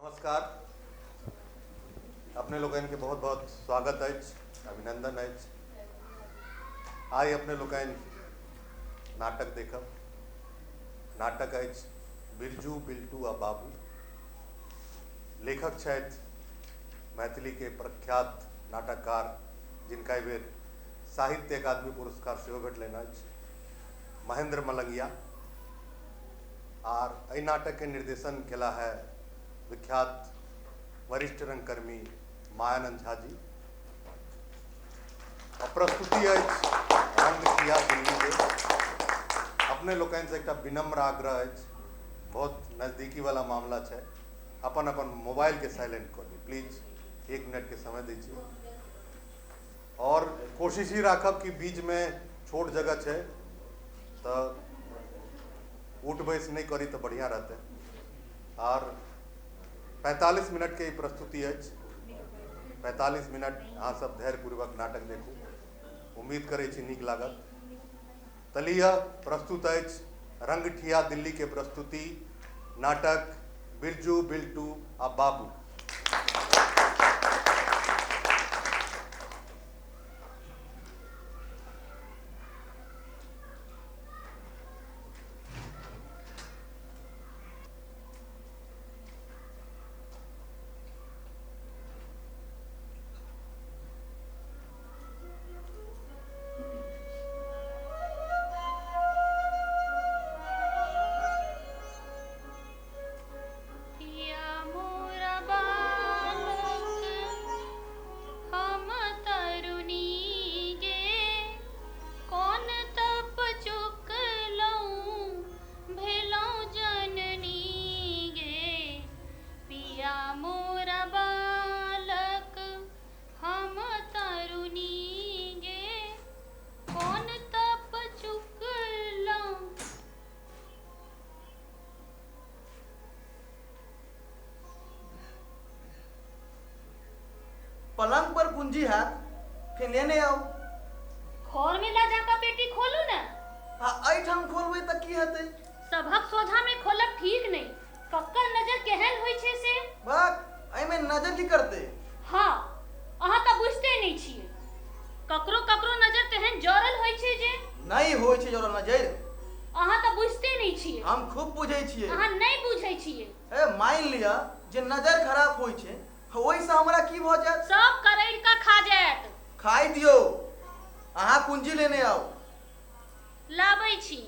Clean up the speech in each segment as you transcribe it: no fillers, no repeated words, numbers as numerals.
नमस्कार। अपने लोकनि के बहुत बहुत स्वागत अछि, अभिनंदन अछि। आइ अपने लोकनि नाटक देखब। नाटक अछि बिरजू बिल्टू आ बाबू। लेखक छथि मैथिली के प्रख्यात नाटककार, जिनका एहि बेर साहित्य अकादमी पुरस्कार सेहो भेटलनि अछि, महेंद्र मलंगिया। आर एहि नाटक के निर्देशन केला है विख्यात वरिष्ठ रंगकर्मी मायानंद झा जी। और प्रस्तुति अछि रंगठिया दिल्ली के। अपने लोकनि से एकटा विनम्र आग्रह अछि, बहुत नजदीकी वाला मामला छै, अपन अपन मोबाइल के साइलेंट कऽ ली प्लीज। 1 मिनट के समय दै छी। और कोशिश ही राखब कि बीच में छोट जगह छै तऽ उठ बैस नहीं करी तो बढ़िया रहते। और 45 मिनट के ई प्रस्तुति अछि। 45 मिनट अहाँ सब धैर्यपूर्वक नाटक देखू, उम्मीद करै छी नीक लागत। तऽ लिअ, प्रस्तुत अछि रंगठिया दिल्ली के प्रस्तुति नाटक बिरजू बिल्टू आ बाबू। पलंग पर कुंजी है फिर लेने आओ। घर में ला जाकर पेटी खोलू ना। आ एठाम खोलबै त की हेतै? सबहक सोझा में खोलब ठीक नहीं, कक्कर नजर केहन होई छै से। बाक एहि में नजर की करतै? हाँ, अहाँ त बुझते नहीं छियै। ककरो ककरो नजर तेहन जरल होई छै जे नहीं होई छै जरल नजर। अहाँ त बुझते नहीं छियै। हम खूब बुझै छियै। अहाँ नहीं बुझै छियै। ए मान लिअ जे नजर खराब होई छै, ओहिसँ हमरा की भऽ जायत? सब करैड़ का खा जायत। खाइ दियौ, अहाँ कुंजी लेने आउ। लाबै छी।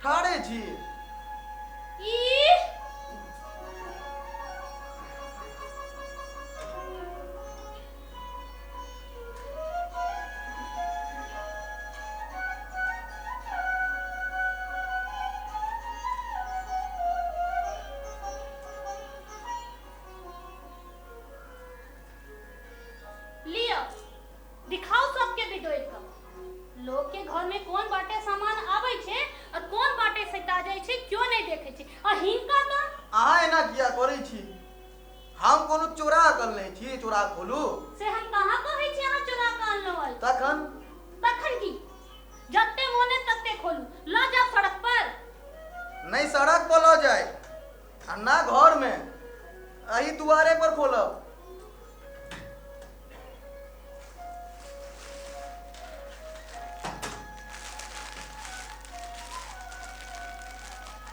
ठाढ़े छी। लिअ, दिखाओ सबके बिदोइ कऽ। लोग के घर में कोन बाटे सामान आबै छै और कोन बाटे सैता जाइ छै क्यों नहीं देखै छै। आ हिनका तऽ अहाँ एना किया करै छी? हम कोनो चोरा कऽ नहि छी, चोरा खोलू। से हम कहाँ कहै छी अहाँ चोरा कऽ अनलहुँ अछि? तखन? तखन की, जते मोने तते खोलू, लऽ जाउ सड़क पर। नहीं सड़क पर लऽ जाय आ ना घर में, एही दुआरे पर खोलब।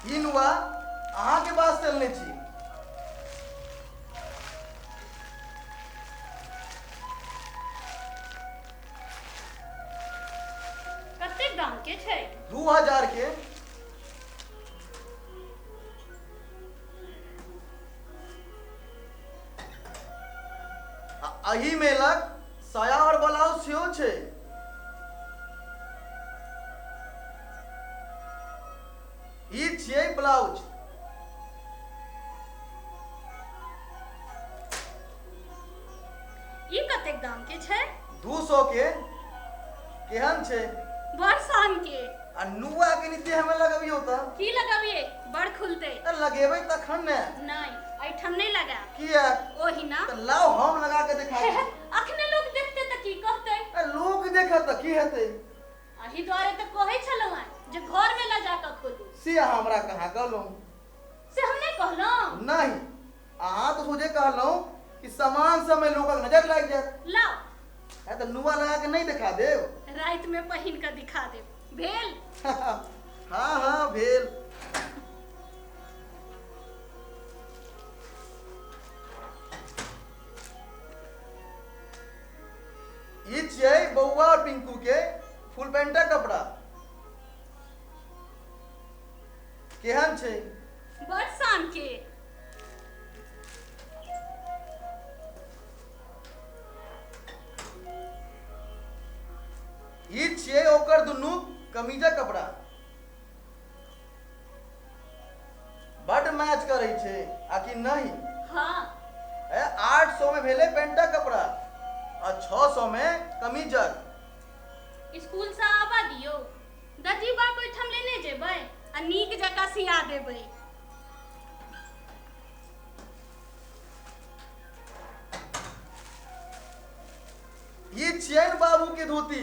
ई नुआ अहाँ के वास्ते लेने छी। कतेक दाम के छै? 2000 के। आ एहि मेलक साया और ब्लाउज सेहो छै। ई छियै ब्लाउज। ई कतेक दाम के छै? 200 के। केहन छै? बड़ शान के। आ नुआ के नीचे हमें लगबियौ त? की लगबियै? बड़ घर खुलतै। लगेबै तखन ने। नहि, एहिठाम नहि लगायब। किया? ओहिना। तऽ लाउ हम लगा के देखा दी। अखने लोक देखतै तऽ की कहतै? लोक देखत तऽ की हेतै? एहि दुआरे तऽ कहै छलहुँ हेँ जे घरमे लऽ जा कऽ खोलू। से अहाँ हमरा कहाँ कहलहुँ? से हम नहि कहलहुँ? नहि, अहाँ तऽ सोझे कहलहुँ कि सामान सबमे लोकक नजर लागि जायत। लाउ। तऽ नुआ लगा के नहि देखा देब? रातिमे पहिन कऽ दिखा देब। भेल? हाँ हाँ भेल। ई छियै बौआ और पिंकू के फुल पैंटक कपड़ा। केहन छै? बड़ शान के। ई छियै ओकर दुनू कमीजक कपड़ा। बड मैच करै छै आ कि नहि? हाँ। 800 में भेलै पैंटक कपड़ा आ 600 में कमीजक। स्कूल से आबा दियौ, दर्जी बाप ओहिठाम लेने जेबै आ नीक जकाँ सिया देबै। ई छियनि बाबू के धोती।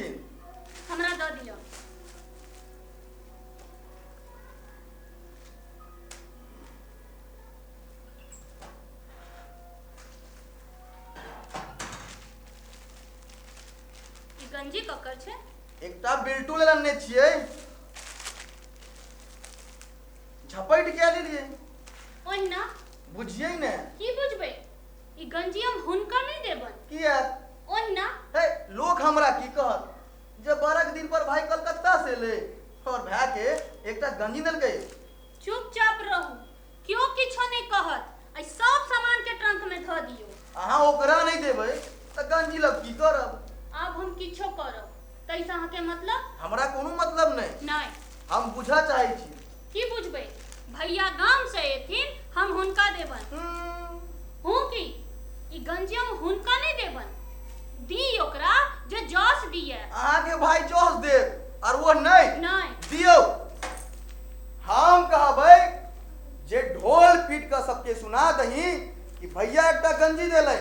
हमरा दऽ दियौ। ई गंजी ककर छै? एकटा बिल्टू लेल अनने छियै। झपटि के लेलियै। ओहिना। बुझियै ने। की बुझबै? ई गंजी हम हुनका नहि देबनि। किया? ओहिना। हे, लोक हमरा की कहत जे बरक दिन पर भाई कलकत्ता से एलै और भाय के एकटा गंजी देलकै। चुपचाप रहू, केओ किछो नहि कहत। एहि सब सामान के ट्रंक में धऽ दियौ। अहाँ ओकरा नहि देबै तऽ गंजी लग की करब? आब हम किछो करब ताहिसँ अहाँके मतलब? हमरा कोनो मतलब नहि। नहि। हम बुझऽ चाहै छी। की बुझबै? भैया गाम से एथिन, हम हुनका देबनि। हूँ की? ई गंजी हम हुनका नहि देबनि। दी ओकरा जे जस दिए। अहाँके भाई जस देत और वो नहि? नहि। दियौ। हम कहबै जे ढोल पीट कऽ सबके सुना दही कि भैया एकटा गंजी देलनि।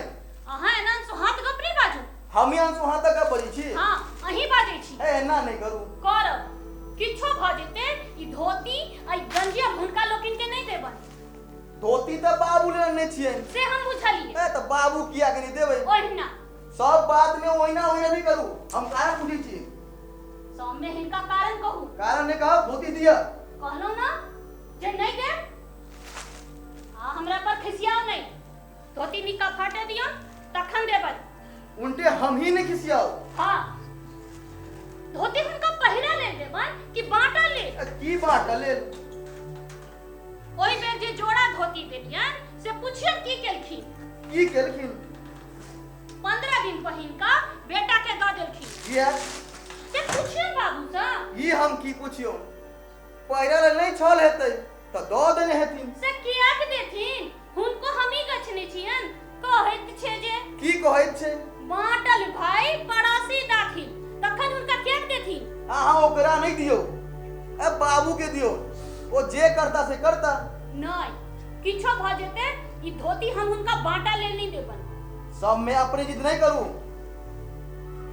अहाँ एना सोहात गप नहि बाजू। हम यहाँ सोहात गप बजै छी? हाँ, अहीं बाजै छी। ए, एना नहि करू। करब। किछो भऽ जेतै, ई धोती आ ई गंजी हम हुनका लोकिन के नहि देबनि। धोती तऽ बाबू लेल अनने छियनि। से हम बुझलियै। ए, तऽ बाबू किया के नहि देबै? ओहिना। सब बात में ओहिना ओहिना नहि करू। हम कारण बुझै छी। सब में हिनका कारण कहू। कारण नहि कहब, धोती दिअ। कहलहुँ ना जे नहि देब। आ हमरा पर खिसियाउ नहि। धोती निका फाटे दियौ तखन देबनि। उनटे हम ही नहि खिसियाउ। हाँ, धोती हुनका पहिरा लेल देबनि कि बाँटल लेल? की बाँटल लेल? ओहि बेर जे जोड़ा धोती देलियनि से पुछियौ की केलखिन। की केलखिन? 15 दिन पहिन कऽ बेटा के दऽ देलखिन। किया? से पुछियौ बाबूसँ। ई हम की पुछियौ? पहिरा लेल नहि छल हेतै तऽ दऽ देने हेथिन। से कियाक देथिन? हुनको हमही गछने छियनि। कहैत छै जे। की कहैत छै? बाँटल भाई पड़ोसी दाखिल, तखन हुनका कियाक देथिन? अहाँ ओकरा नहि दियौ, ए बाबू के दियौ। ओ जे करता से करता। नहि, किछो भऽ जेतै ई धोती हम हुनका बाँटा लेल नहि देबनि। सब में अपने जिद नहीं करू।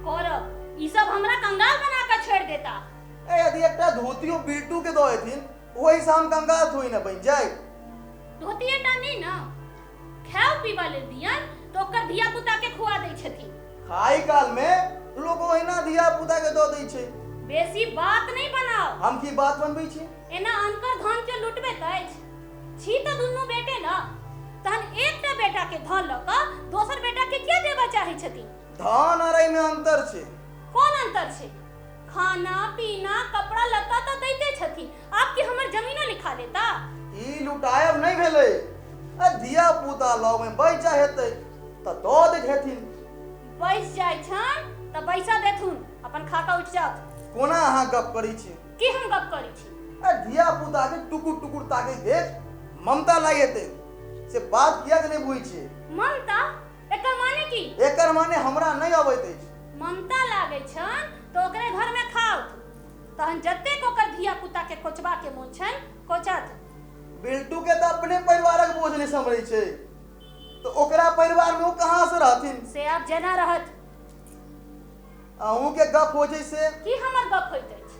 करब। ई सब हमरा कंगाल बना कऽ छोड़ि देता। ए, यदि एकटा धोतियो बिल्टू के दऽ हेथिन ओहि से हम कंगाल थोड़ी न बनि जाय। धोती एटा नहि ना, खाओ पीबा लेल दियन तऽ ओकर धिया पुता के खुआ दै छथिन। खाइ काल में लोक ओहिना धिया पुता के दऽ दै छै। बेसी बात नहीं बनाओ। हम की बात बनबै छी? एना अनकर धन के लुटबैत अछि। छी तऽ दुनू बेटे न, तहन एकटा बेटा के धन लऽ कऽ दोसर बेटा के किया देबऽ चाहै छथिन? धन और एहिमे अंतर छै। कोन अंतर छै? खाना पीना कपड़ा लत्ता तऽ दैते छथिन, आब की हमर जमीनो लिखा लेता? ई लुटायब नहि भेलै। आ धिया पुता लग में बैचा हेतै तऽ दऽ दैत हेथिन। बैस जाइ छनि तऽ बैसा देथुन, अपन खा कऽ उठि जाउथ। कोना अहाँ गप करै छी? की हम गप करै छी? आ धिया पुता के टुकुर टुकुर ताकै देख ममता लागि हेतै, से बात किया के नहि बुझै छियै? ममता? एकर माने की? एकर माने हमरा नहि अबैत अछि। ममता लागै छनि तऽ ओकरे घर में खाउथ, तहन जतेक ओकर धिया पुता के कोचबा के मोन छनि कोचत। नहि सम्हरै छै तऽ ओकरा परिवारमे ओ कहाँसँ रहथिन? से आब जेना रहत। अहूँके गप होइ छै से? की हमर गप होइत अछि?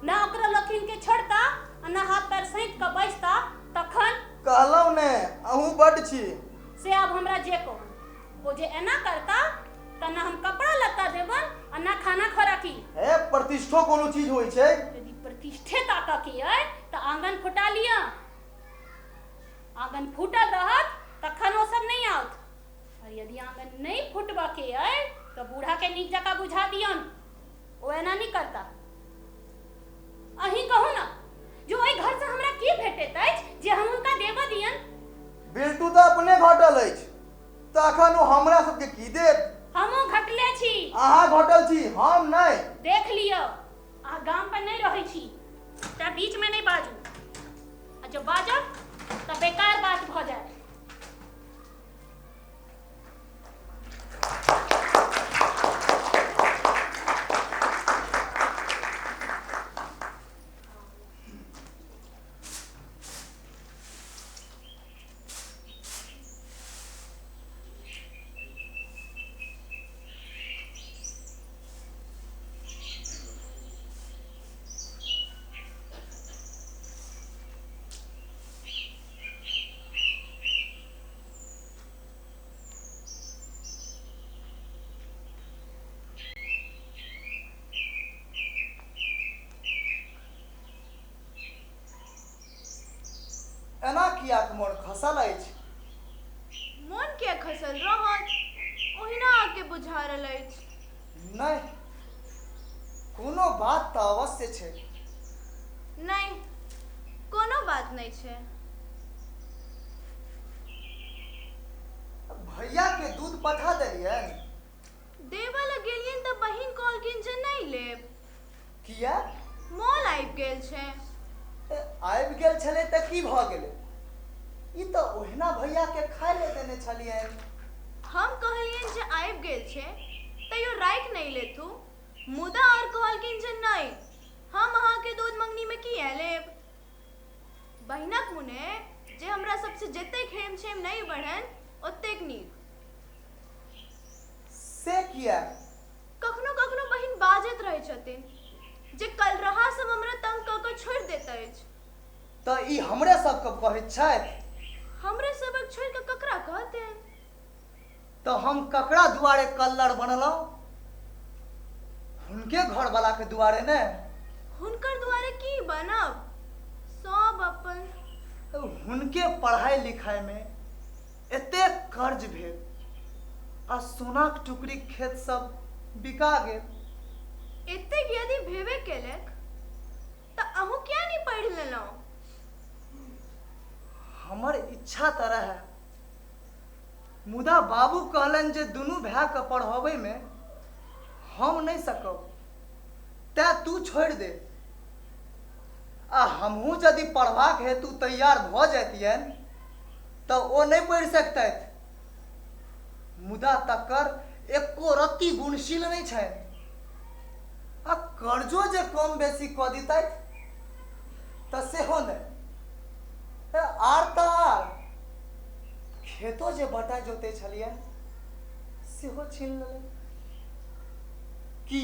ना ओकरा लोकिन के छोड़ता आ ना हाथ पैर सैंत कऽ बैसता तखन? कहलहुँ ने अहूँ बड्ड छी। से आब हमरा जे कहू, ओ जे एना करता तऽ ना हम कपड़ा लत्ता देबन आ ना खाना खोराकी। हे, प्रतिष्ठो कोनो चीज होइ छै। यदि प्रतिष्ठे ताकऽ के अइ तऽ आंगन फुटा लिअ। आंगन फूटल रहत तखन ओ सब नहि आओत। और यदि आंगन नहि फुटबऽ के अइ तऽ बूढ़ा के नीक जकाँ बुझा दियौन, ओ एना नहि करता। अहीं कहू ने जो ओहि घर से हमरा की भेटैत अछि जे हम हुनका देबऽ दियन? बिल्टू तऽ अपने घटल अछि, तखन ओ हमरा सबके की देत? हमहूँ घटले छी। अहाँ घटल छी, हम नहि। देख लियौ, अहाँ गाम पर नहि रहै छी तैं बीचमे नहि बाजू, आ जँ बाजब तऽ बेकार बात भऽ जायत। एना कियाक मोन खसल अछि? मोन किया खसल रहत? ओहिना अहाँके बुझा रहल अछि। नहि, कोनो बात तऽ अवश्य छै। नहि, कोनो बात नहि छै। भैया के दूध पठा देलियनि? देबऽ लए गेलियनि तऽ बहिन कहलखिन जे नहि लेब। किया? मोल आबि गेल छै। आबि गेल छलै तऽ की भऽ गेलै? ई तऽ ओहिना भैयाके खाय लए देने छलियनि। हम कहलियनि जे आबि गेल छै तैयो राखि नहि लेथु, मुदा आओर कहलखिन जे नहि, हम अहाँके दूध मङ्गनीमे किया लेब। बहिनक मुने जे हमरा सबसँ जतेक हेम छेम नहि बढ़नि ओतेक नीक। से किया? कखनो कखनो बहिन बाजैत रहै छथिन जे कलरहा सब हमरा तंग कऽ कऽ छोड़ि दैत अछि। तऽ ई हमरे सबके कहैत छथि? हमरे सबक छोड़ि कऽ ककरा कहथिन? तऽ हम ककरा दुआरे कल्लर बनलहुँ? हुनके घरवला के दुआरे ने? हुनकर दुआरे की बनब, सब अपन। हुनके पढ़ाइ लिखाइमे एतेक कर्ज भेल आ सोनाक टुकड़ी खेत सब बिका गेल। एतेक यदि भेबे केलक तऽ अहूँ किया नहि पढ़ि लेलहुँ? हमर इच्छा तऽ रहए, मुदा बाबू कहलनि जे दुनू भायके पढ़बैमे हम नहि सकब, तेँ तू छोड़ि दे। आ हमहूँ यदि पढ़बाक हेतु तैयार भऽ जैतियनि तऽ ओ नहि पढ़ि सकतथि। मुदा तकर एको रत्ती गुणशील नहि छनि। आ कर्जो जे कम बेसी कऽ दितथि तऽ सेहो नहि। आर तऽ आर खेतो जे बटाइ जोतै छलियनि सेहो छीन लेलनि। की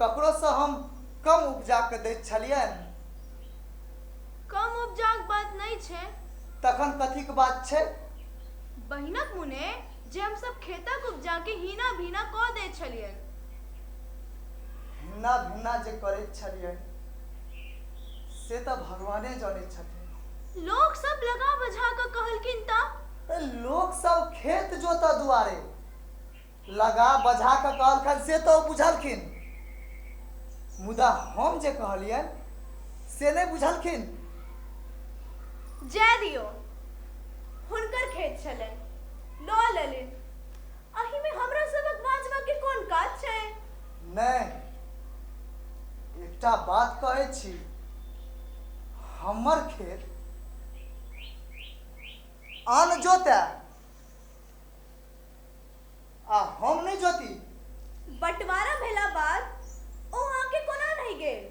ककरोसँ हम कम उपजा कऽ दैत छलियनि? कम उपजाक बात नहि छै। तखन कथीक बात छै? बहिनक मुने जे हम सब खेतक उपजाके हीना भीना कऽ दैत छलियनि। हिन्ना भिन्ना जे करैत छलियनि से तऽ भगवाने जनैत छथिन। लोक सब लगा बझा कऽ कहलखिन तऽ? लोक सब खेत जोतऽ दुआरे लगा बझा कऽ कहलखिन से तऽ ओ बुझलखिन, मुदा हम जे कहलियनि से नहि बुझलखिन। जाय दियौ, हुनकर खेत छलनि, लऽ लेलनि। एहिमे हमरा सभक बाजबाके कोन काज छै? नहि, एकटा बात कहै छी, हमर खेत आन जोतए आ हम नहि जोती? बँटवारा भेला बाद ओ अहाँके कोना रहि गेल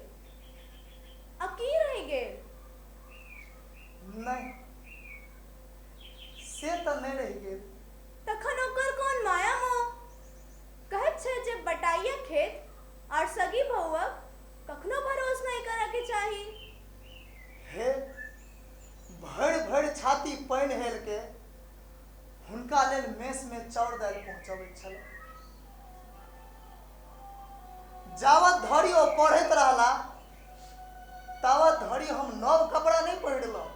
आ की रहि गेल? नहि, से तऽ नहि रहि गेल। तखन ओकर कोन माया मोह? कहैत छै जे बटाइया खेत और सगी भौअक कखनो भरोस नहि करऽ के चाही। हे, भरि भरि छाती पानि हेल के हुनका लेल मेस में चाउर दालि पहुँचबैत छलहुँ। जावत धरि ओ पढ़ैत रहला तावत धरि हम नव कपड़ा नहि पहिरलहुँ।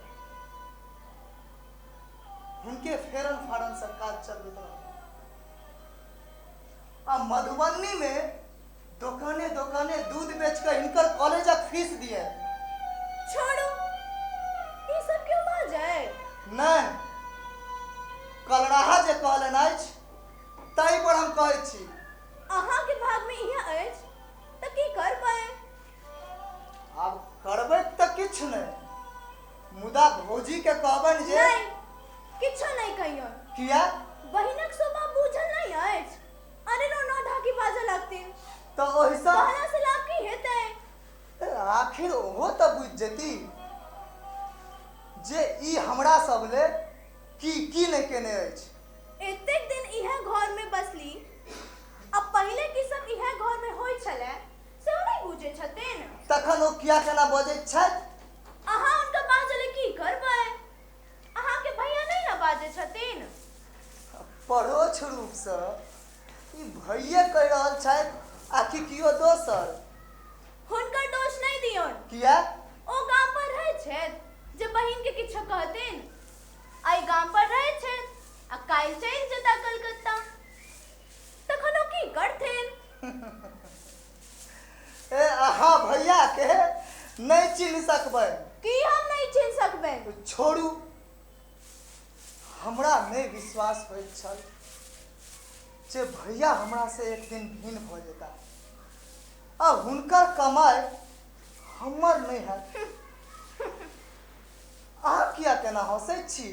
हुनके फेरन फारन से काज चलबैत रहलहुँ। आ मधुबनी में दोकाने दोकाने दूध बेच कऽ हिनकर कॉलेजक फीस दिए। छोड़ू, ई सब क्यों बाजै? नहि, कलराहा जे कहलनि अछि ताहि पर हम कहै छी। अहाँके भाग में इएह अछि तऽ की करबै? आब करबै तऽ किछु नहि, मुदा भौजी के कहबनि जे नहि, किछो नहि कहियौन। किया? बहिनक स्वभाव बूझल नहि अछि। अरे रो नौ ढाकी बाजऽ लगथिन। तऽ ओहिसँ कहला से लाभ की हेतै? आखिर ओहो तऽ बुझि जेती जे ई हमरा सब ले की की नहि केने अछि। एतेक दिन इएह घर में बसली, आ पहिले की सब इएह घर में होइ छलै सेहो नहि बुझै छथिन। तखन ओ किया केना बजैत छथि? अहाँ हुनका बाजऽ की करबै? अहाँके भैया नहि ने बाजै छथिन। परोक्ष रूपसँ ई भैये कहि रहल छथि आ कि कियो दोसर? हुनकर दोष नहि दियौन। किया? ओ गाम पर रहै छथि जे बहिन के किछो कहथिन। आइ गाम पर रहै छथि आ काल्हि चलि जेता कलकत्ता, तखन ओ की करथिन? ए, अहाँ भैया के नहि चिन्ह सकबै। की हम नहि चिन्ह सकबै? छोड़ू, हमरा नहि विश्वास होइत छल जे भैया हमरा से एक दिन भिन्न भऽ जेता आ हुनकर कमाइ हमर नहि हैत। अहाँ किया केना हँसैत छी?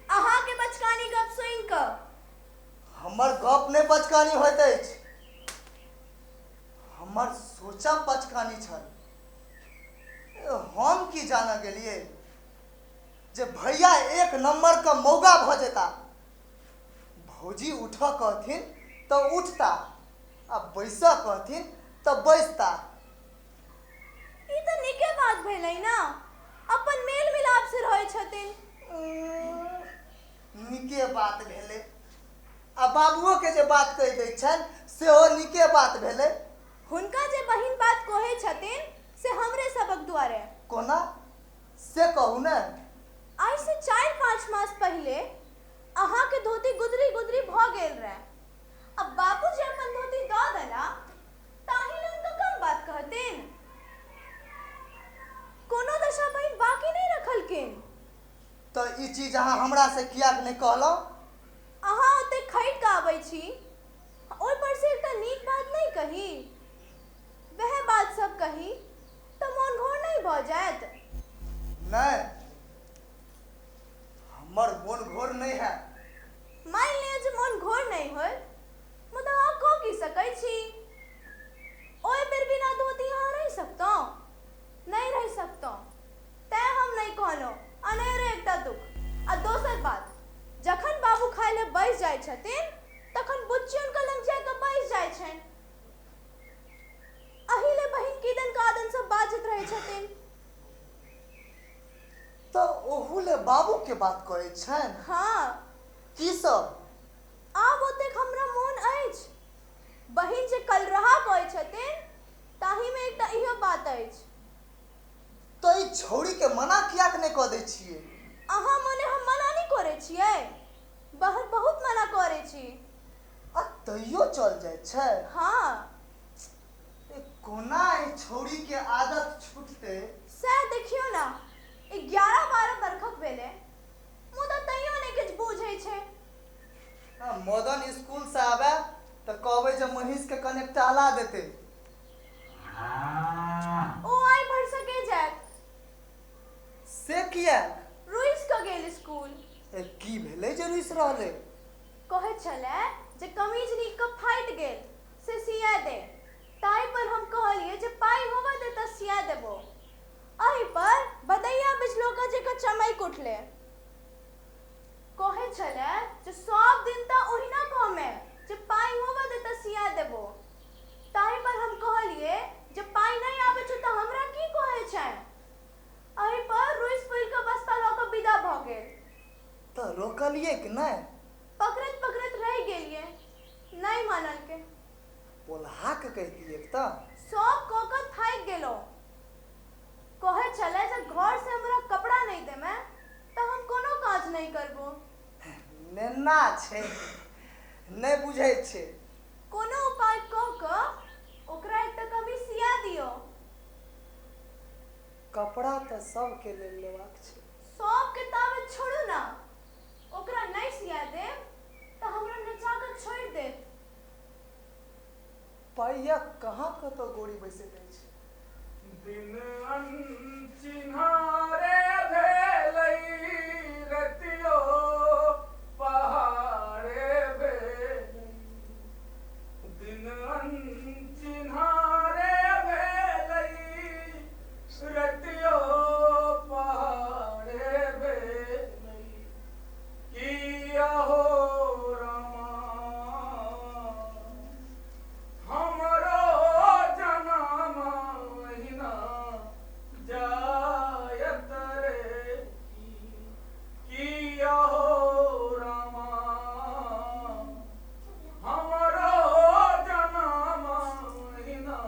अहाँके बचकानी गप सुनि कऽ। हमर गप नहि बचकानी होइत अछि, हमर सोचब बचकानी छल। हम की जानऽ गेलियै जे भैया एक नंबर के मौगा भऽ जेता। भौजी उठऽ कहथिन तऽ उठता आ बैसऽ कहथिन तऽ बैसता। ई तऽ नीके बात भेलै ने, अपन मेल मिलाप से रहै छथिन। नीके बात भेलै। आ बाबुओ के जे बात कहि दै छनि सेहो नीके बात भेलै। हुनका जे बहिन बात कहै छथिन से हमरे सबक दुआरे। कोना से कहू ने। आइ से 4-5 मास पहिले अहाँके धोती गुदरी गुदरी भऽ गेल रहे। अब बाबू जे अपन धोती दऽ देला ताहि लए हुनका कम बात कहथिन? कोनो दशा बहिन बाकी नहि रखलखिन। तऽ ई चीज अहाँ हमरा से कियाक नहि कहलहुँ? अहाँ ओते खटि कऽ आबै छी, ओहि पर से एकटा नीक बात नहि कही, वएह बात सब कही तऽ मोन घोर नहि भऽ जायत? नहि, हमर मोन घोर नहि हैत। मानि लिअ जे मोन घोर नहि होयत, मुदा अहाँ कऽ की सकै छी? ओहि बेर बिना धोती अहाँ रहि सकतहुँ? नहि रहि सकतहुँ, तैं हम नहि कहलहुँ। अनेरे एकटा दुख। आ दोसर बात, जखन बाबू खाय लए बैस जाइ छथिन तखन बुच्ची हुनका लग जा कऽ बैस जाइ छनि। एहि लए बहिन किदन कादन सब बाजैत रहै छथिन। तऽ ओहू ले बाबू के बात करै छनि? हाँ। की सब? आब ओतेक हमरा मोन अछि। बहिन जे कलरहा कहै छथिन ताहिमे एकटा इहो बात अछि। तऽ ई छौड़ी के मना कियाक नहि कऽ दै छियै? अहाँ मने हम मना नहि करै छियै, बहर बहुत मना करै छी। आ तैयो चल जाइ छै? हाँ। ए, कोना एहि छौड़ी के आदत छूटतै? सएह देखियौ ने, 11-12 बरखक भेलै, मुदा तैयो नहि किछु बुझै छै। आ मदन स्कूल से आबे तऽ कहबै जे महींस के कने टहला देतै। ओ आइ भरि सके जायत। से किया? रुसि कऽ गेल स्कूल। ए, की भेलै जे रुसि रहलै? कहै छलै जे कमीज नीक कऽ फाटि गेल से सिया दे। ताहि पर हम कहलियै जे पाइ होबऽ दे तऽ सिया देबो। एहि पर बदैया बिजलोका जकाँ चमकि उठलै। कहै छलै जे सब दिन तऽ ओहिना कहमे जे पाइ होबऽ दे तऽ सिया देबो। ताहि पर हम कहलियै जे पाइ नहि आबै छौ तऽ हमरा की कहै छै। एहि पर रुसि फूलि कऽ बस्ता लऽ कऽ विदा भऽ गेल। तऽ रोकलियै कि नहि? पकड़ैत पकड़ैत रहि गेलियै, नहि मानलकै। पोल्हा के कहितियै तऽ? सब कऽ कऽ थाकि गेलहुँ। कहै छलै जे घर से हमरा कपड़ा नहि देमे तऽ हम कोनो काज नहि करबो। नेन्ना छै, नहि बुझै छै। कोनो उपाय कऽ कऽ ओकरा एकटा कमीज सिया दियौ। कपड़ा तऽ सबके लेल लेबाक छै। सबके ताबे छोड़ू ने, ओकरा नहि सिया देब तऽ हमरा नचा कऽ छोड़ि देत। पाइया कहाँ कतऽ गोरी बैसैत अछि। दिन अनचिन्हारे भेलै रतियो पहाड़े भेलै। दिन अनचिन्हारे भेलै रतियो पहाड़े भेलै। किया हो रामा हमरो जनम अहिना जायत रे। किया हो रामा हमरो जनम अहिना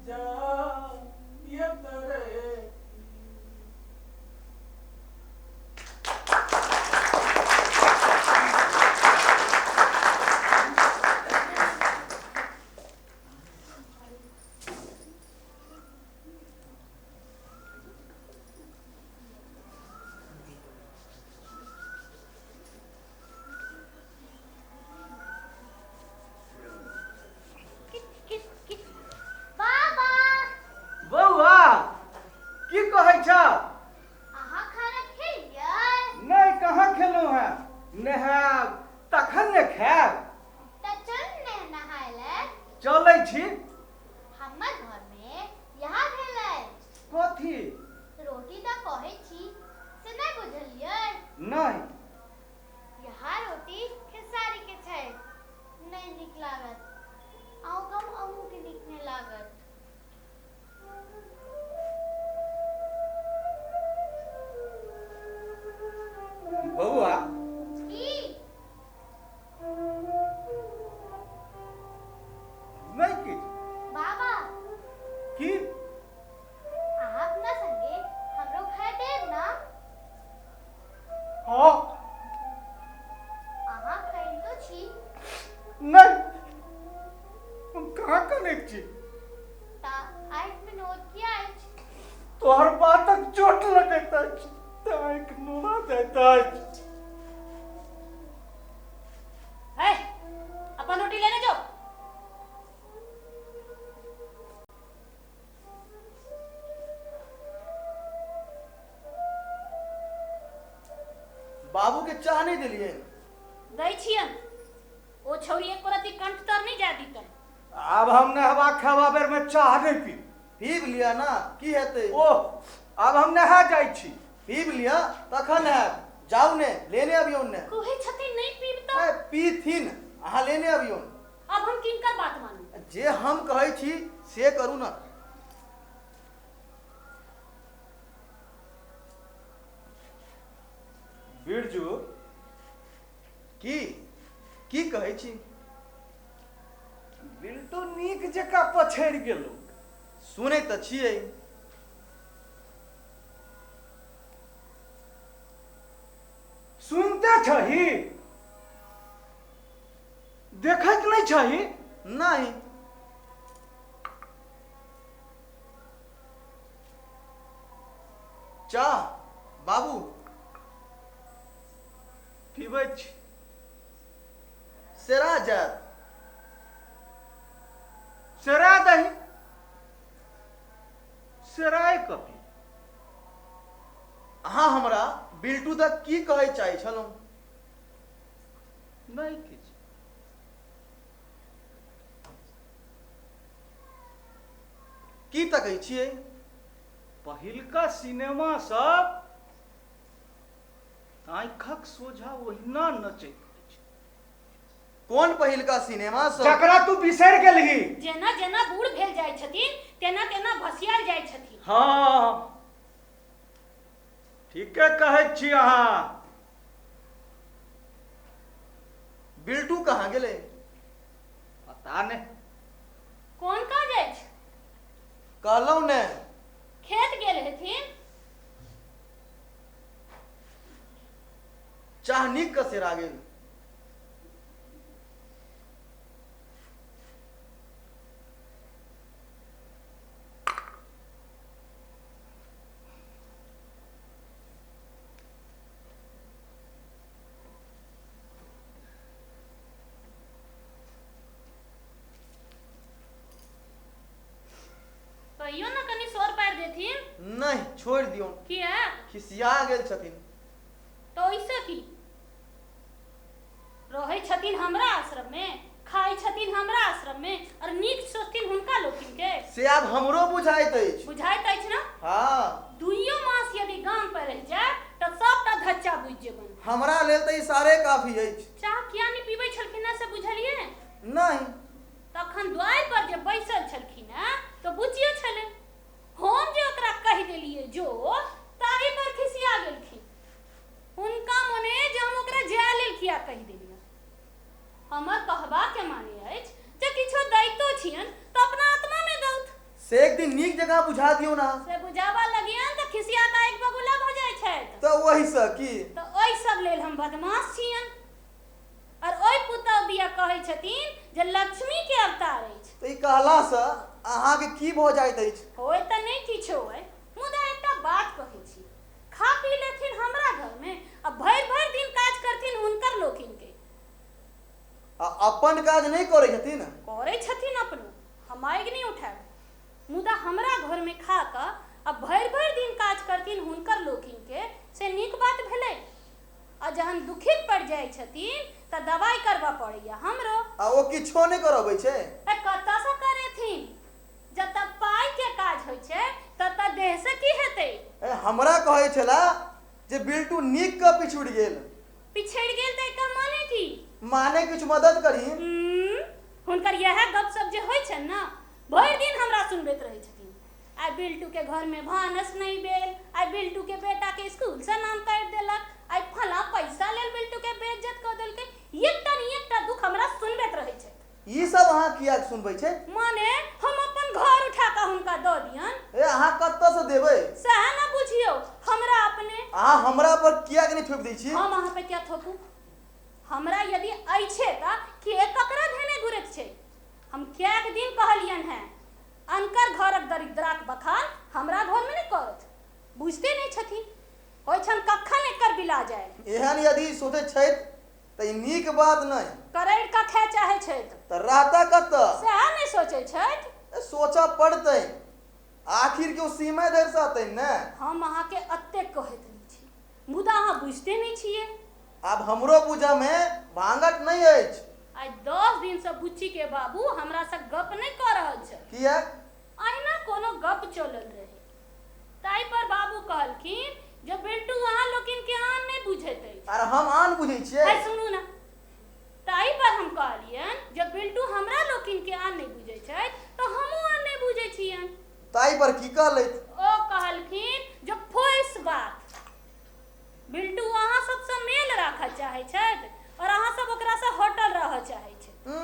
जायत रे। किट किट किट। बाबा, बौआ, की कहै छ? अहाँ खाना खेलियै? नहि, कहाँ खेलहुँ हेँ। नहायब तखन ने खायब। तऽ चल ने नहाय लए। चलै छी। हमर घरमे इएह भेल अछि। कथी? रोटी तऽ कहै छी से नहि बुझलियै? नहि। इएह रोटी खेसारी के छै, नहि नीक लागत। अहूँ कहू, अहूँके नीक नहि लागत। बौआ, की? नहि किछु। बाबा, की? अहाँ अपना संगे हमरो खाय देब ने? हँ। अहाँ खाइतो छी? नहि, हम कहाँ कनैत छी। तऽ आँखिमे नोर किया अछि? तोहर बातक चोट लगैत अछि तऽ आँखि नोरा जाइत अछि। है, अपन रोटी लेने जाओ। बाबू के चाह नहि देलियै? दै छियन। ओ छौरी एको रत्ती कंठ तर नहि जाय दितन। आब हम नहबा खेबा बेरमे चाह नहि पीब। पीब लिअ ने, की हेतै? ओह, आब हम नहा जाइ छी। पीब लिअ तखन हैत। जाउ ने, लेने अबियौ ने। कहै छथिन नहि पीब तऽ? ए, पीथिन, अहाँ लेने अबियौ। अब हम किनकर बात मानू? जे हम कहै छी से करू ने। बिरजू। की की कहै छी? बिल्टू नीक जकाँ पछड़ि गेलौ। सुनै तऽ छियै। सुनते छही, देखैत नहि छही? नहि। चाह बाबू। पीबै छी। सेरा जायत। सेरा दही, सेराय कऽ पी। अहाँ हमरा बिल्टू दऽ की कहै चाहै छलहुँ? नहि किछु। की तकै छियै? पहिलका सिनेमा सब आँखिक सोझा ओहिना नचैत अछि। कोन पहिलका सिनेमा सब जकरा तू बिसरि गेलही। जेना जेना बूढ़ भेल जाइ छथिन तेना तेना भसियाल जाइ छथिन। हँ, ठीके कहै छी अहाँ। बिल्टू कहाँ गेलै? पता नहि। कोन काज अछि? कहलहुँ ने। खेत गेल हेथिन। चाह नीक कऽ सेरा गेल। कहियो ने कनि सोर पारि देथिन। नहि, छोड़ि दियौ। किया? खिसिया गेल छथिन। तऽ ओहिसँ की? रहै छथिन हमरा आश्रम में, खाइ छथिन हमरा आश्रम में, और नीक सोचथिन हुनका लोकिन के। से आब हमरो बुझाइत अछि। बुझाइत अछि ने? हँ। दुइयो मास यदि गाम पर रहि जाय तऽ सबटा धच्चा बुझि जेबनि। हमरा लेल तऽ इशारे काफी अछि। चाह किया नहि पीबै छलखिन हेँ से बुझलियै? नहि। तखन द्वारि पर जे बैसल छलखिन हेँ तऽ बुचियो छलै। हम जे ओकरा कहि देलियै जो, ताहि पर खिसिया गेलखिन। हुनका मोने जे हम ओकरा जाय लेल किया कहि देलियै। हमर कहबाके माने अछि जे किछो दैतो छियनि तऽ अपना आत्मामे दौथ। से एक दिन नीक जकाँ बुझा दियौ ने। से बुझाबऽ लगियनि तऽ खिसिया कऽ आगि बबूला भऽ जाइ छथि। तऽ ओहिसँ की? तऽ ओहि सब लेल हम बदमाश छियनि। और ओहि पुतहु दिया कहै छथिन जे लक्ष्मी के अवतार अछि। तऽ ई कहलासँ अहाँके की भऽ जाइत अछि? होय तऽ नहि किछो अइ, मुदा एकटा बात कहै छी, खा पी लेथिन हमरा घरमे आ भरि भरि दिन काज करथिन हुनकर लोकिन के। आ अपन काज नहि करै छथिन? करै छथिन अपनो, हम आगि नहि उठायब, मुदा हमरा घरमे खा कऽ आ भरि भरि दिन काज करथिन हुनकर लोकिन के, से नीक बात भेलै? आ जहन दुखित पड़ि जाइ छथिन तऽ दवाइ करबऽ पड़ैया हमरो। आ ओ किछो नहि करबै छै? ए कतऽसँ करेथिन? जतऽ पाइके काज होइ छै ततऽ देहसँ की हेतै? ए हमरा कहै छला जे बिल्टू नीक कऽ पिछुड़ि गेल। पिछड़ि गेल तऽ एकर माने की? माने किछु मदद करी। हुनकर इएह गप सब जे होइ छनि ने, भरि दिन हमरा सुनबैत रहै छथिन। आइ बिल्टू के घर में भानस नहीं भेल, आइ बिल्टू के बेटा के स्कूल से नाम काटि देलक, आइ फला पैसा लेल बिल्टू के बेइज्जत कऽ देलकै। एकटा ने एकटा दुख हमरा सुनबैत रहै छथि। ई सब अहाँ किया सुनबै छै? माने हम अपन घर उठा कऽ हुनका दऽ दियन? ए अहाँ कतऽसँ देबै? सएह ने बुझियौ, हमरा अपने। अहाँ हमरा पर किया नहि थोपि दै छी? हम अहाँ पे किया थोपू? हमरा यदि अछि तऽ के ककरा धेने घुरैत छै? हम कएक दिन कहलियनि हेँ, अनकर घरक दरिद्राक बखान हमरा घरमे नहि करथि। बुझिते नहि छथिन। होइ छनि कखन एकर बिला जाय। एहन यदि सोचैत छथि तऽ ई नीक बात नहि। करड़ि कऽ खाय चाहै छथि। तऽ रहता कतऽ? सएह नहि सोचै छथि। सोचऽ पड़तै। आखिर केओ सीमे धरि सहतनि ने। हम अहाँके एतेक कहैत रहै छी, मुदा अहाँ बुझिते नहि छियै। आब हमरो बुझऽमे भांगट नहि अछि। आइ 10 दिनसँ बुच्चीके बाबू हमरासँ गप नहि कऽ रहल छल। किया? अहिना कोनो गप चलल रहै, ताहि पर बाबू कहलखिन जे बिल्टू अहाँ लोकिनके आन नहि बुझैत अछि। आर हम आन बुझै छियै? आइ सुनू ने, ताहि पर हम कहलियनि जे बिल्टू हमरा लोकिनके आन नहि बुझै छथि तऽ हमहूँ आन नहि बुझै छियनि। ताहि पर की कहलथि? ओ कहलखिन जे फुसि बात, बिल्टू अहाँ सबसँ मेल राखऽ चाहै छथि और अहाँ सब ओकरासँ हटल रहऽ चाहै छथि।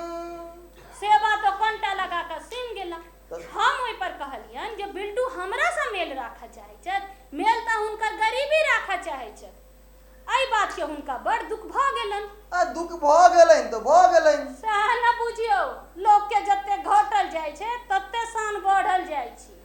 से बात ओ कनटा लगा कऽ सुनि गेला। हम ओहि पर कहलियनि जे बिल्टू हमरासँ मेल राखऽ चाहै छथि, मेल तऽ हुनकर गरीबी राखऽ चाहै छथि। एहि बातके हुनका बड़ दुख भऽ गेलनि। आ दुख भऽ गेलनि तऽ भऽ गेलनि। सएह ने बुझियौ, लोकके जते घटल जाइ छै तते शान बढ़ल जाइ छै।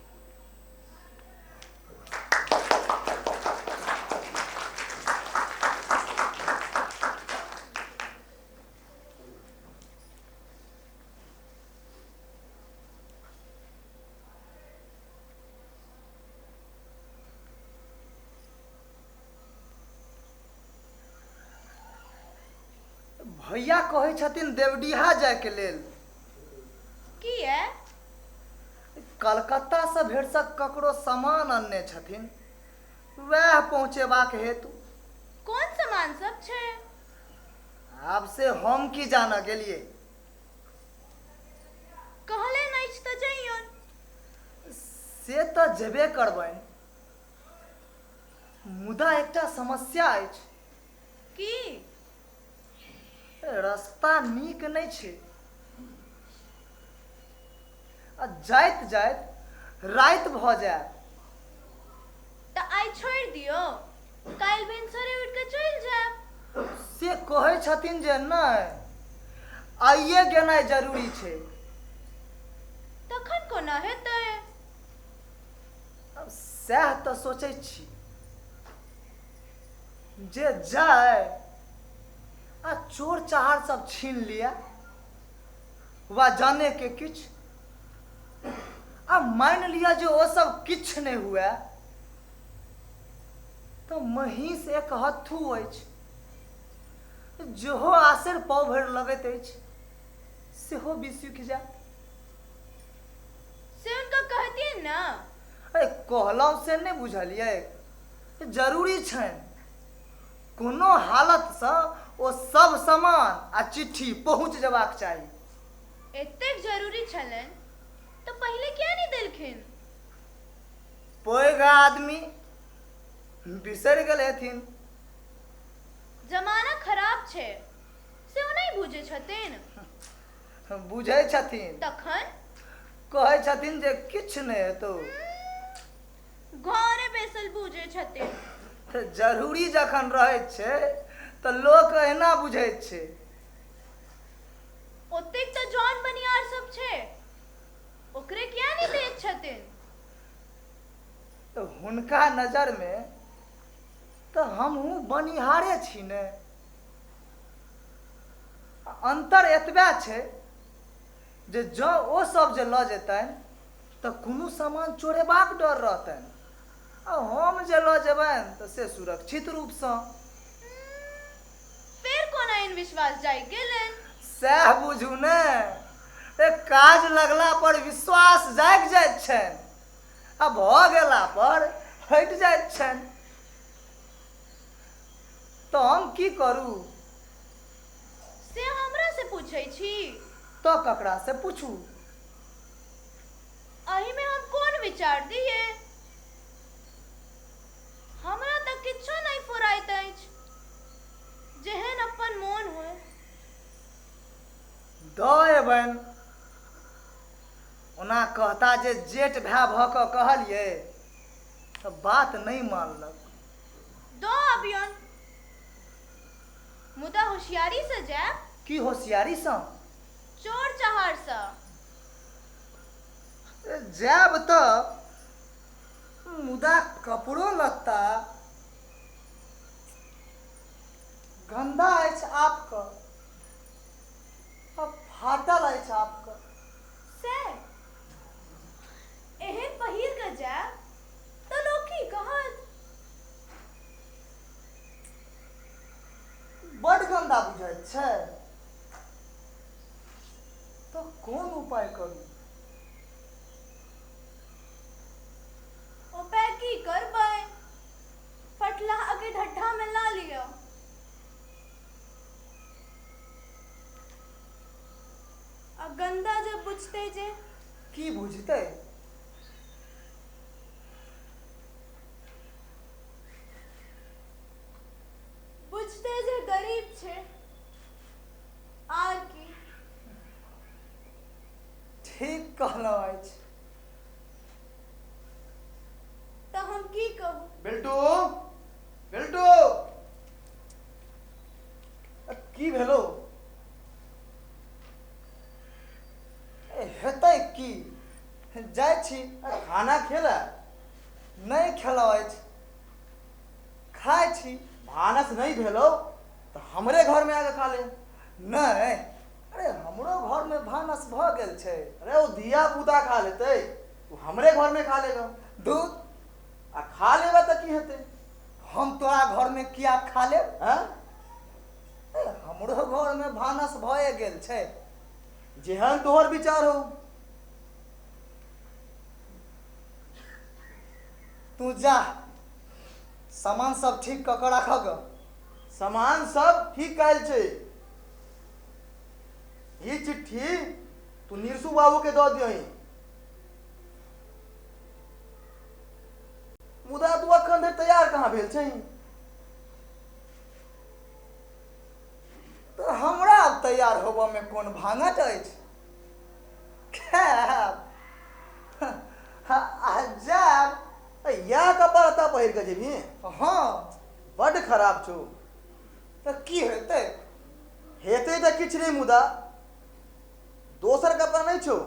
भैया कहै छथिन देवडीहा जायके लेल। किया? कलकत्तासँ भेटसक ककरो सामान अनने छथिन, वएह पहुँचेबाक हेतु। कोन सामान? सामान सब छै। आब से हम की जानऽ गेलियै। कहले नहि तऽ जइयौन। से तऽ जेबे करबनि, मुदा एकटा समस्या अछि। की? रास्ता नीक नहि छै आ जाइत जाइत राति भऽ जायत। तऽ आइ छोड़ि दियौ, काल्हि भिनसरे उठि कऽ चलि जायब। से कहै छथिन जे नहि, आइए गेनाइ जरूरी छै। तखन कोना हेतै? आब सएह तऽ सोचै छी जे जाय आ चोर चहार सब छीन लिअ वा जाने के किछु, आ मानि लिअ जे ओ सब किछु नहि हुए तऽ महींस एक हत्थू अछि, जेहो आसेर पाव भरि लगैत अछि सेहो बिसुखि जायत। से हुनका कहतियनि ने। अरे कहलहुँ से नहि बुझलियै, जरूरी छनि कोनो हालतसँ ओ सब सामान आ चिट्ठी पहुँच जेबाक चाही। एतेक जरूरी छलनि तऽ पहिले किया नहि देलखिन? पैघ आदमी बिसरि गेल हेथिन। जमाना खराब छै से ओ नहि बुझै छथिन। बुझै छथिन। तखन कहै छथिन जे किछु नहि हेतौ। घरे बैसल बुझै छथिन। तऽ जरूरी जखन रहै छै तऽ लोक एना बुझै छै। ओतेक तऽ जौन बनिहार सब छै, ओकरे किया नहि दैत छथिन? तऽ हुनका नजरमे तऽ हमहूँ बनिहारे छी ने। अन्तर एतबे छै जे जँ ओ सब जे लऽ जेतनि तऽ कोनो सामान चोरेबाक डर रहतनि, आ हम जे लऽ जेबनि तऽ से सुरक्षित रूपसँ। फेर कोना एहन विश्वास जागि गेलनि? सएह बुझू ने, काज लगला पर विश्वास जागि जाइत छनि आ भऽ गेला पर हटि जाइत छनि। तऽ हम की करू? से हमरा से पूछै छी? तऽ ककरा से पूछू? एहिमे हम कोन विचार दियै? हमरा तऽ किछो नहि फुराइत अछि, जेहन अपन मोन होय। दऽ एबनि। ओना कहता जे जेठ भाय भऽ कऽ कहलियै तऽ बात नहि मानलक। दऽ अबियौन, मुदा होशियारीसँ जायब। की होशियारीसँ? चोर चहारसँ। जायब तऽ, मुदा कपड़ो लत्ता गन्दा अछि आपके, आ फाटल अछि आपके। से एहन पहिर कऽ जायब तऽ लोक की कहत? बड गन्दा बुझाइत छै, तऽ कोन उपाय करू? उपाय की करबै? फटलाहा के ढड्ढा मे ला लिअ। आ गन्दा जे बुझतै जे की बुझतै? बुझतै जे गरीब छै, आर की। ठीक कहलहुँ अछि। तऽ हम की कहू? बिल्टू, बिल्टू, की भेलो? हेतै की, जाइ छी। खाना खेला? नहि खेलहुँ अछि, खाइ छी। भानस नहि भेलो तऽ हमरे घरमे आके खा ले। नहि, अरे हमरो घरमे भानस भऽ गेल छै। अरे ओ धिया पुता खा लेतै, तू हमरे घरमे खा लेगा। दूध आ खा लेबा तऽ की हेतै? हम तोरा घरमे किया खा लेब? हँ, हमरो घरमे भानस भए गेल छै। जेहन तोहर विचार हो। तू जा, सामान सब ठीक कऽ कऽ राखऽ गऽ। सामान सब ठीक आयल छै। ई चिट्ठी तू निरसू बाबू के दऽ दियही। मुदा तू अखन धरि तैयार कहाँ भेल छै? तऽ हमरा आब तैयार होबऽमे कोन भाङठ अछि? खायब आ जायब। इएह कपड़ा लत्ता पहिर कऽ जेबही? हँ। बड्ड खराब छौ। तऽ की हेतै? हेतै तऽ किछु नहि, मुदा दोसर कपड़ा नहि छौ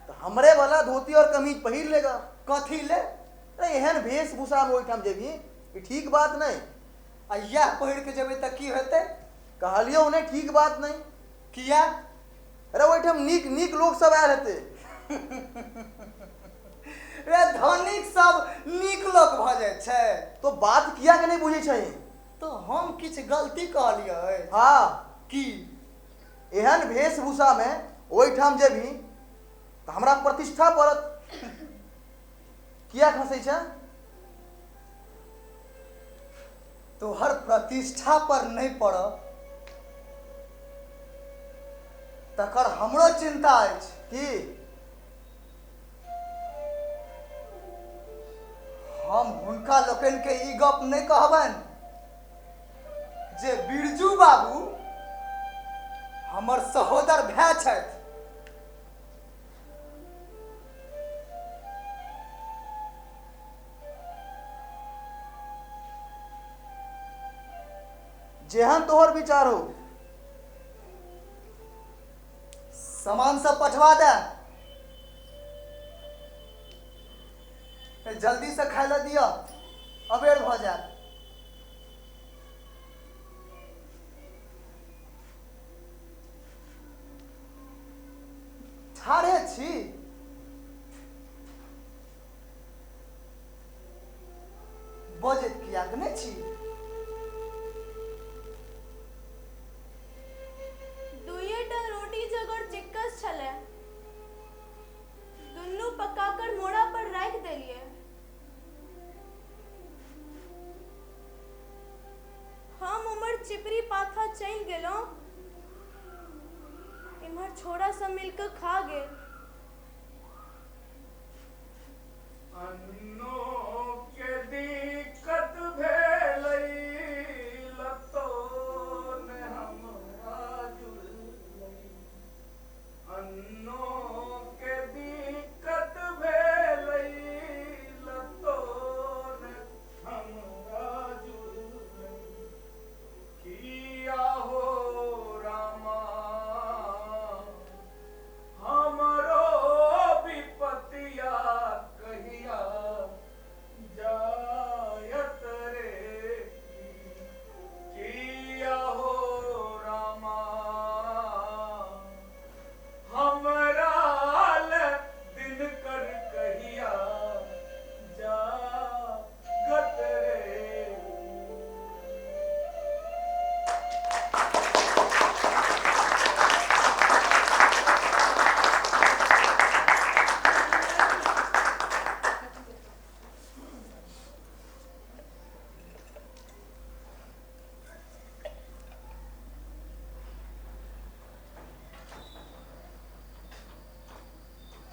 तऽ हमरे वाला धोती और कमीज पहिर लेगा। कथी ले? अरे एहन वेशभूषामे ओहिठाम जेबही, ई ठीक बात नहि। आ इएह पहिर कऽ जेबै तऽ की हेतै? कहलियौ नहि, ठीक बात नहि। किया? अरे ओहिठाम नीक नीक लोक सब आयल हेतै। रे धनिक सब नीक लोक भऽ जाइ छै। तो बात किया के नहि बुझै छही? तऽ हम किछु गलती कहलियै? हँ। की? एहन वेशभूषामे ओहिठाम जेबही तऽ हमरा प्रतिष्ठा पड़त। किया खसै छै? तोहर प्रतिष्ठा पर नहि पड़ऽ तकर हमरो चिन्ता अछि। की? हम हुनका लोकनिके ई गप नहि कहबनि जे बिरजू बाबू हमर सहोदर भाय छथि। जेहन तोहर विचार हो। सामान सब पठवा दे, जल्दी से खाय लए दिअ, अबेर भऽ जायत। ठाढ़े छी? बजैत किएक नहि छी? दुइएटा रोटी जगड़ चिक्कस छलै, दुनू पकाकर मोड़ा पर राखि देलियै। हम उम्हर चिपरी पाथा चलि गेलहुँ, इम्हर छोड़ा सब मिलकऽ खा गेल। अन्नो के दिक्कत भेलै, लतो ने हमरा जुड़लै। अन्नो के दिक्कत भेलै, लतो ने हमरा जुड़लै। किया हो रामा, हमरो विपतिया कहिया जायत रे। किया हो रामा, हमरा ले दिन कर कहिया जागत रे।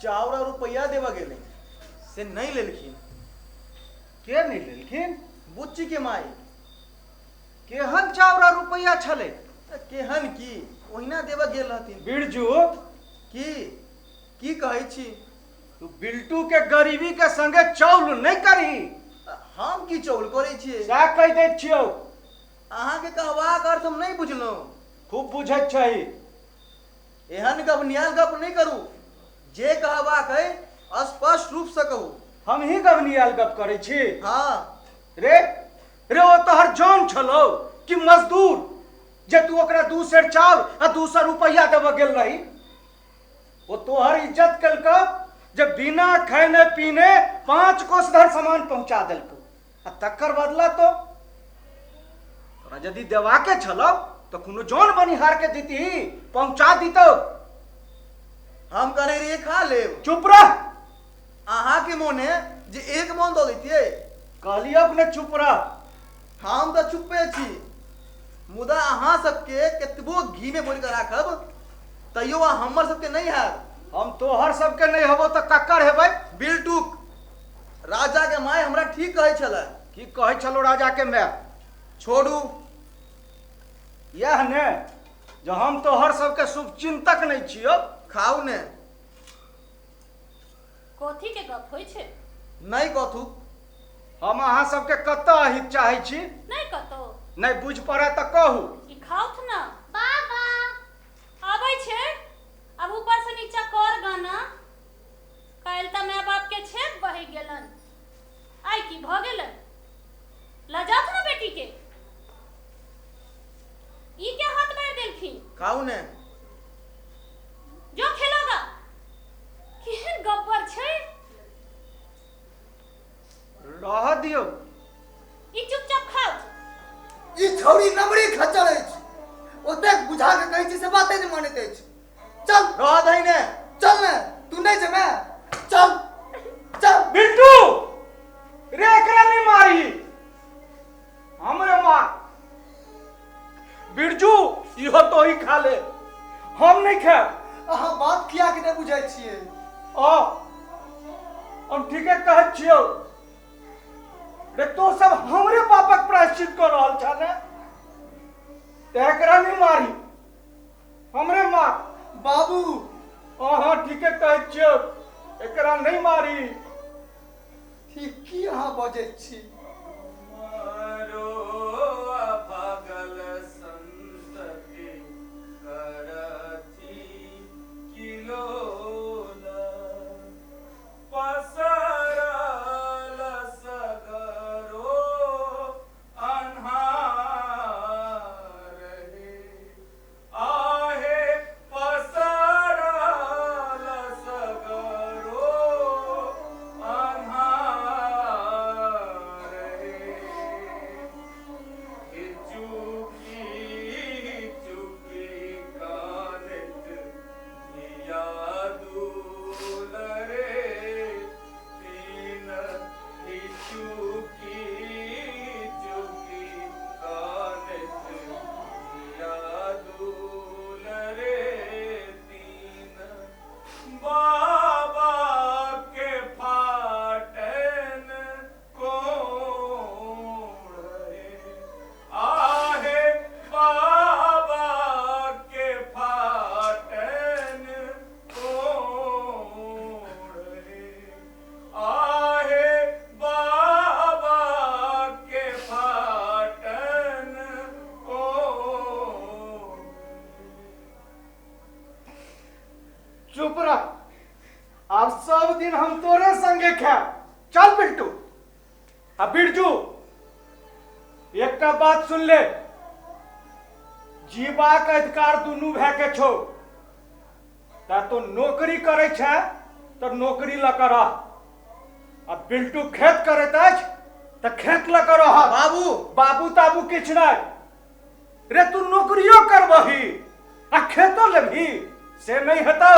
चाउर आ रुपैआ देबऽ गेलै से नहि लेलखिन। के नहि लेलखिन? बुच्ची के माई। केहन चाउर आ रुपैआ छलै? तऽ केहन की, ओहिना देबऽ गेल रहथिन। बिरजू, की की कहै छी? तू बिल्टू के गरीबी के संगे चौल नहि करही। हम की चौल करै छियै? सएह कहि दैत छियौ। अहाँके कहबाक अर्थ हम नहि बुझलहुँ। खूब बुझैत छही। एहन गबनियाल गप नहि करू, जे कहबाक अइ स्पष्ट रूपसँ कहू। हमही गबनियाल गप करै छी? हँ। रे रे, ओ तोहर जौन छलौ कि मजदूर जे तू ओकरा 2 सेर चाउर आ 200 रुपैआ देबऽ गेल रही? ओ तोहर इज्जत केलकौ जे बिना खैने पीने 5 कोस धरि सामान पहुंचा देलकौ, आ तकर बदला तो तोरा यदि देबाके छलौ तऽ कोनो जौन बनिहार के दितही, पहुंचा दितौ। हम कहने रहियै खा लेब। चुप रह। अहाँके मोन है जे 1 मन दऽ दैतियै? कहलियौ ने चुप रह। हम तऽ चुप्पे छी। मुदा अहाँ सबके कतबो घी में बोल के राखब तैयो अहाँ हमर सबके नहीं हैब। हम तोहर सबके नहीं हेबो तऽ ककर हेबै? बिल्टूक राजा के माय हमरा ठीक कहै छलै। की कहै छलो राजा के माय? छोड़ू यह ने जे हम तोहर सबके शुभचिंतक नहीं छियो। खाउ ने। कथी के गप होइ छै? नहीं कथू। हम अहाँ सबके कतऽ अहित चाहै छी? नहीं कतौ। नहीं बुझ पड़े तऽ कहू। ई खाउथ ना। बाबा आबै छै अब ऊपर से नीचा कर गाना। काल्हि तऽ my बाप के छेक बहि गेलन, आइ की भऽ गेलन? लजात ना बेटी के। ई के हाथ मारि देलखिन? खाउ ने। जो खेलोगा। केहन गब्बर छै। रह दियौ। ई चुपचाप खाउ। ई छौड़ी नमरी खच्चर अछि, ओतेक बुझा के कहै छी से बाते नहि मानैत अछि। चल रह दही ने। चल ने, तू नहीं जेमे, चल चल। बिट्टू रे एकरा नहीं मारी, हमरे मार। बिरजू इहो तो ही खा ले, हम नहीं खाएब। अहाँ बात किया के नहि बुझै छियै? आ हम ठीके कहै छियौ रे, तो सब हमरे पापक प्रायश्चित कर रहल छ ने, ते एकरा नहीं मारी, हमरे मार। बाबू अहाँ ठीके कहै छियौ, एकरा नहीं मारी। ठीक की अहाँ बजै छी? मारो अभागल संतति करथि किलोल पसरल सगरो अन्हार हे, आहे पसरल सगरो अन्हार हे। चुकी चुकी कानत धिया दूल रे तीन, चुकी चुकी कानत धिया दूल रे तीन। बाबा के फाटन कोण रे, आहे बाबा के फाटन कोण रे, आहे बाबा के फाटन कोण। चुप रह, आब सब दिन हम तोरे संगे खाएब। चल बिट्टू। आ बिरजू एकटा बात सुन ले, जीबाक अधिकार दुनू भाय के छौ। ता तो नौकरी करै छै तऽ नौकरी लऽ कऽ रह, आ बिल्टू खेत करैत अछि तऽ खेत लऽ कऽ रह। बाबू बाबू ताबू किछु नहि रे, तू नौकरियो करबही आ खेतो लेबही से नहीं हेतौ।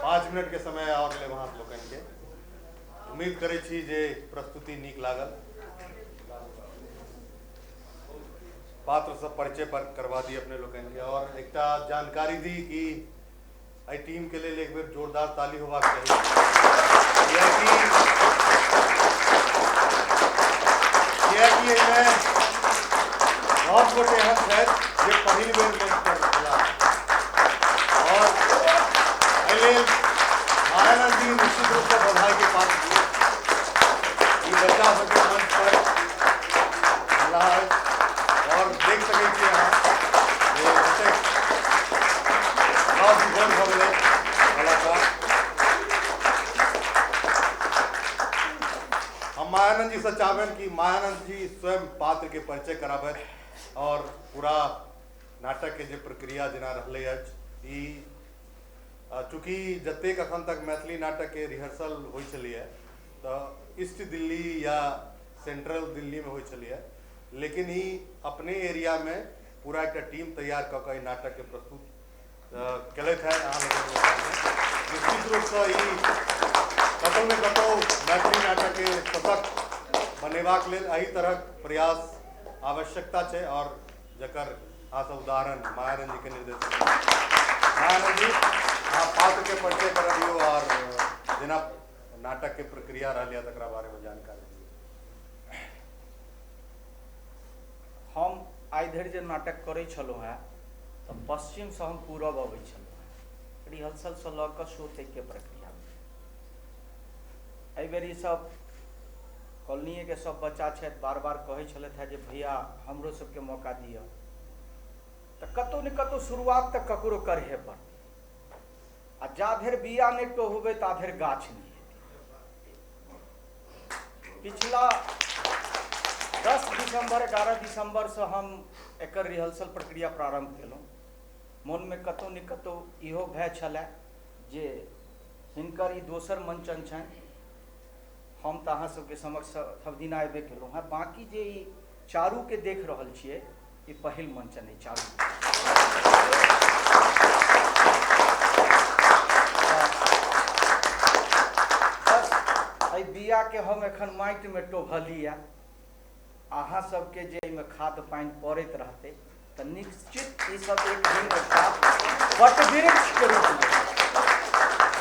5 मिनट के समय और लेब अहाँ लोकनि के। उम्मीद करै छी जे प्रस्तुति नीक लागल। पात्र सब परिचय पर करवा दी अपने लोकनि के, और एकटा जानकारी दी कि एहि टीम के लेल एक बेर जोरदार ताली होबाक चाही। कियाकि एहिमे बहुत गोटे एहन छथि जे पहिल बेर मंच पर छलाह, और एहि लेल मायानंद जी निश्चित रूपसँ बधाई के पात्र छी। ई बच्चा सबके मंच पर छलाह और देख सकै छी अहाँ। दिल्ली से चाहबनि कि मायानंद जी स्वयं पात्र के परिचय कराबथि और पूरा नाटक के जे प्रक्रिया जेना रहलै अछि ई चूँकि जतेक अखन तक मैथिली नाटक के रिहर्सल होइ छलैए तऽ ईस्ट दिल्ली या सेंट्रल दिल्ली में होइ छलैए, लेकिन ई अपने एरिया में पूरा एकटा टीम तैयार कऽ कऽ ई नाटक के प्रस्तुत केलथि हेँ अहाँ लोकनिक सामने। निश्चित रूपसँ ई कतहु ने कतहु मैथिली नाटक के सशक्त बनेबाक लेल एहि तरहक प्रयास आवश्यकता छै और जकर अहाँ सब उदाहरण मायानंद जी के निर्देशन। मायानंद जी, अहाँ पात्र के परिचय करबियौ और जेना नाटक के प्रक्रिया रहलै तकरा बारे में जानकारी दियौ। हम आइ धरि जे नाटक करै छलहुँ हेँ तऽ पश्चिमसँ हम पूरब अबै छलहुँ हेँ, रिहर्सलसँ लऽ कऽ शो तकके प्रक्रिया। एहिबेर ईसब कॉलोनिएके सब बच्चा छथि, बार बार कहै छलथि हेँ जे भैया हमरो सबके मौका दिअ, तऽ कतहु ने कतहु शुरुआत तऽ ककरो करहे पड़तै आ जा धरि बिया नहि टोहबै ता धरि गाछ नहि हेतै। पिछला 10 दिसंबर 11 दिसंबर से हम एकर रिहर्सल प्रक्रिया प्रारंभ केलहुँ। मोनमे कतहु ने कतहु इहो भय छलए जे हिनकर ई दोसर मंचन छनि, हम तऽ अहाँ सबके समक्ष सब दिना अयबे केलहुँ हेँ, बाँकी जे ई चारूके देख रहल छियै ई पहिल मंचन अइ चारू। बस एहि बियाके हम एखन माटिमे टोभलियै, अहाँ सबके जे एहिमे खाद पानि पड़ैत रहतै तऽ निश्चित ई सब एक दिन एकटा वटवृक्षके रूपमे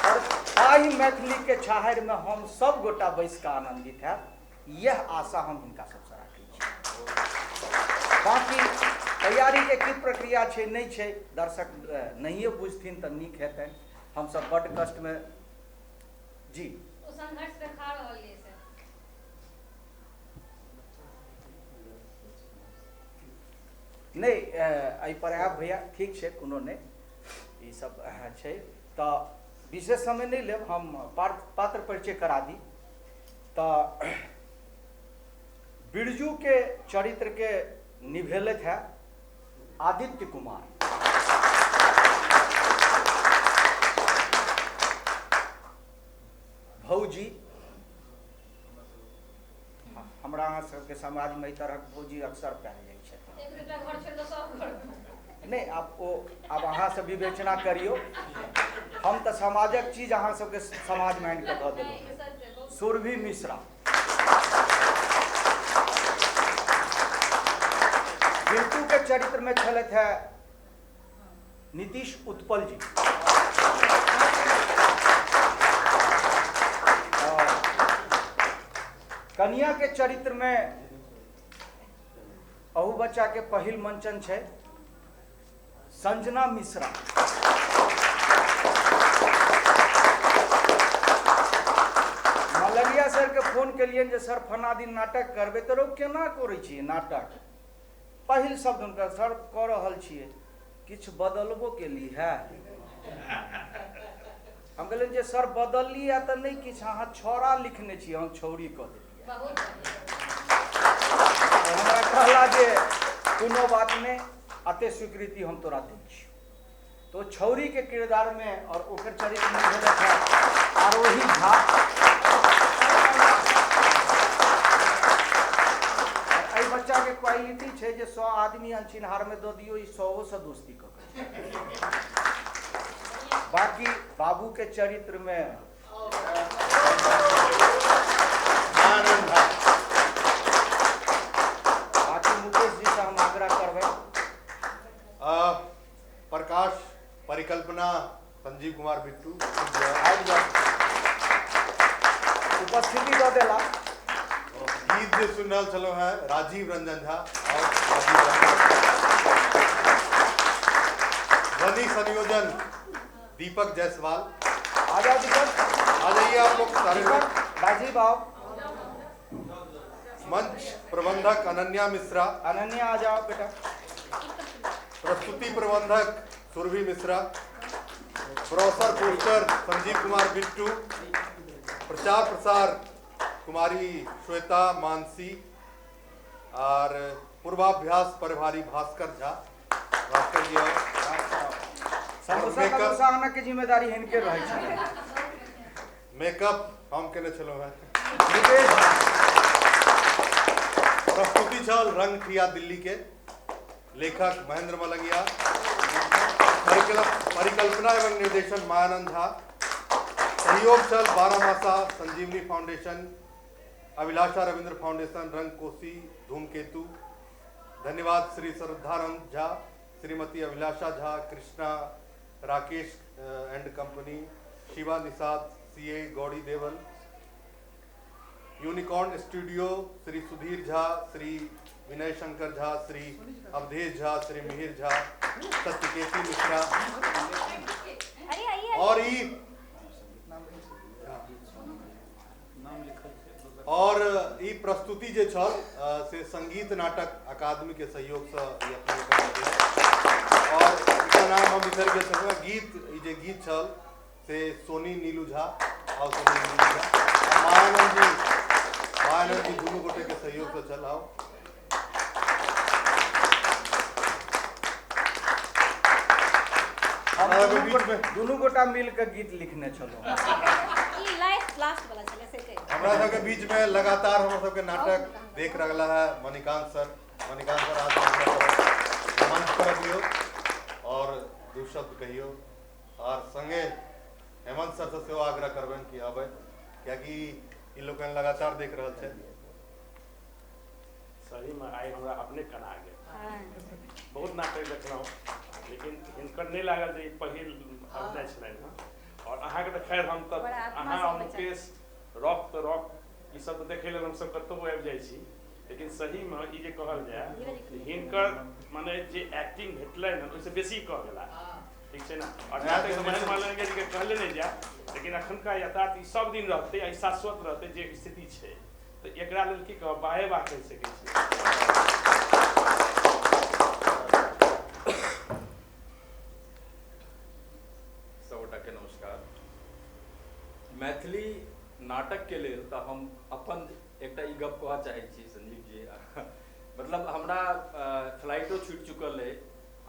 और ताहि मैथिलीके छाहरिमे हम सब गोटा बैस कऽ आनन्दित हैब, यह आशा हम हिनका सबसँ राखै छी। बाँकी तैयारीके की प्रक्रिया छै नहि छै दर्शक नहिए बुझथिन तऽ नीक हेतनि। हमसब बड्ड कष्टमे जी ओ संघर्ष देखा रहल ये सर। नहि एहि पर आयब भैया, ठीक छै, कोनो नहि, ई सब छै तऽ विशेष समय नहि लेब, हम पात्र परिचय करा दी। तऽ बिरजू के चरित्र के निभेलथि है आदित्य कुमार। भौजी, हमरा अहाँ सबके समाजमे एहि तरहक भौजी अक्सर पायल जाइ छथि। नहि आब ओ आब अहाँ सब विवेचना करियौ, हम तऽ समाजक चीज अहाँ सबके समाजमे आनि कऽ दऽ देलहुँ। सुरभि मिश्रा बिल्टू के चरित्र में छलथि है नीतीश उत्पल जी। कनिया के चरित्र में अहू बच्चा के पहिल मंचन छै संजना मिश्रा। मलंगिया सर के फोन केलियनि जे सर फना दिन नाटक करबै, तऽ रौ केना करै छियै नाटक? पहिल शब्द हुनकर, सर कऽ रहल छियै, किछु बदलबो केली है? हम कहलियनि जे सर बदलली है तऽ नहि किछु, अहाँ छौड़ा लिखने छियै, हम छौड़ी कऽ देलियै। हमरा कहला जे कोनो बात नहि, अते स्वीकृति हम तोरा दै छियौ। तो छौड़ी के किरदार में और ओकर चरित्र में भेलथि है आरोही झा। एहि बच्चा के क्वालिटी छै जे 100 आदमी अनचिन्हार में दऽ दियौ, ई 100 से दोस्ती कऽ के। बाकी बाबू के चरित्र में बाकी मुकेश जी से हम आग्रह करबै। प्रकाश परिकल्पना संजीव कुमार बिट्टू आबि जाउ, उपस्थिति दऽ देला। गीत जे सुनि रहल छलहुँ हेँ राजीव रंजन झा और राजीव रंजन, ध्वनि संयोजन दीपक जायसवाल। आ जाओ दीपक, आ जाइए आप लोग सारे लोग। राजीव आओ। मंच प्रबंधक अनन्या मिश्रा। अनन्या आ जाओ बेटा। प्रस्तुति प्रबंधक सुरभि मिश्रा। Brochure poster Sanjeev Kumar Bittu. प्रचार प्रसार कुमारी श्वेता मानसी आर पूर्वाभ्यास प्रभारी भास्कर झा, भास्कर जी आओ। समोसा तमोसा आनऽ के जिम्मेदारी हिनके रहै छै। मेकअप हम केने छलहुँ हेँ। मुकेश। प्रस्तुति छल रंग ठिया दिल्ली के लेखक महेंद्र मलंगिया, परिकल्पना एवं निर्देशन मायानंद झा, सहयोग छल बारहमासा संजीवनी फाउंडेशन, अभिलाषा रविंद्र फाउंडेशन, रंग कोसी, धूमकेतु। धन्यवाद श्री श्रद्धानंद झा, श्रीमती अभिलाषा Jha, Krishna Rakesh and company, Shiva Nishad, CA Gauri Deval, unicorn studio, Shri Sudhir Jha, Shri Vinay Shankar Jha, Shri Awadhesh Jha, Shri Mihir Jha, Satyaketi Mishra. अरे आइए। और ई और ई प्रस्तुति जे छल से संगीत नाटक अकादमी के सहयोग से ई अपने करल गेल। और एकर नाम हम बिसरि गेल छलहुँ। गीत ई जे गीत छल से सोनी नीलू झा और सोनी नीलू झा आ मायानंद जी, मायानंद जी दुनू गोटे के सहयोग से छल। आओ हम हमरा के बीच में दुनू गोटा मिल के गीत लिखने छलहुँ। ई लास्ट लास्ट वाला छलै से कहि। हमरा सबके बीच में लगातार हमरा सबके नाटक देख रहला है मणिकांत सर। मणिकांत सर आज हमरा सब मंच पर अबियौ और दू शब्द कहियौ और संगे हेमंत सर से सेहो आग्रह करबनि कि आबै, कियाकि ई लोकनि लगातार देख रहल छै। सही में आइ हमरा अपने कना गेल। बहुत नाटक देखलहुँ लेकिन हिनकर नहि लागल जे ई पहिल अभिनय छलनि हँ। और अहाँके तऽ खैर हम तऽ बड़ा आत्मा अहाँ से और बच्चा। मुकेश रॉक तऽ रॉक ई सब तऽ देखै लेल हमसब कतहु आबि जाइ छी, लेकिन सहीमे ई जे कहल जाय हिनकर माने जे एक्टिंग भेटलनि हँ ओहिसँ बेसी कऽ गेला, ठीक छै ने। और नाटक तऽ महेंद्र मलंगिया जीके कहले नहि जाय, लेकिन अखनका यथार्थ ई सब दिन रहतै आ ई शाश्वत रहतै जे स्थिति छै, तऽ एकरा लेल की कहब, बाहे बाह कहि सकै छी। सबगोटाके नमस्कार। मैथिली नाटकके लेल तऽ हम अपन एकटा ई गप कहऽ चाहै छी संजीव जी, मतलब हमरा फ्लाइटो छूटि चुकल अइ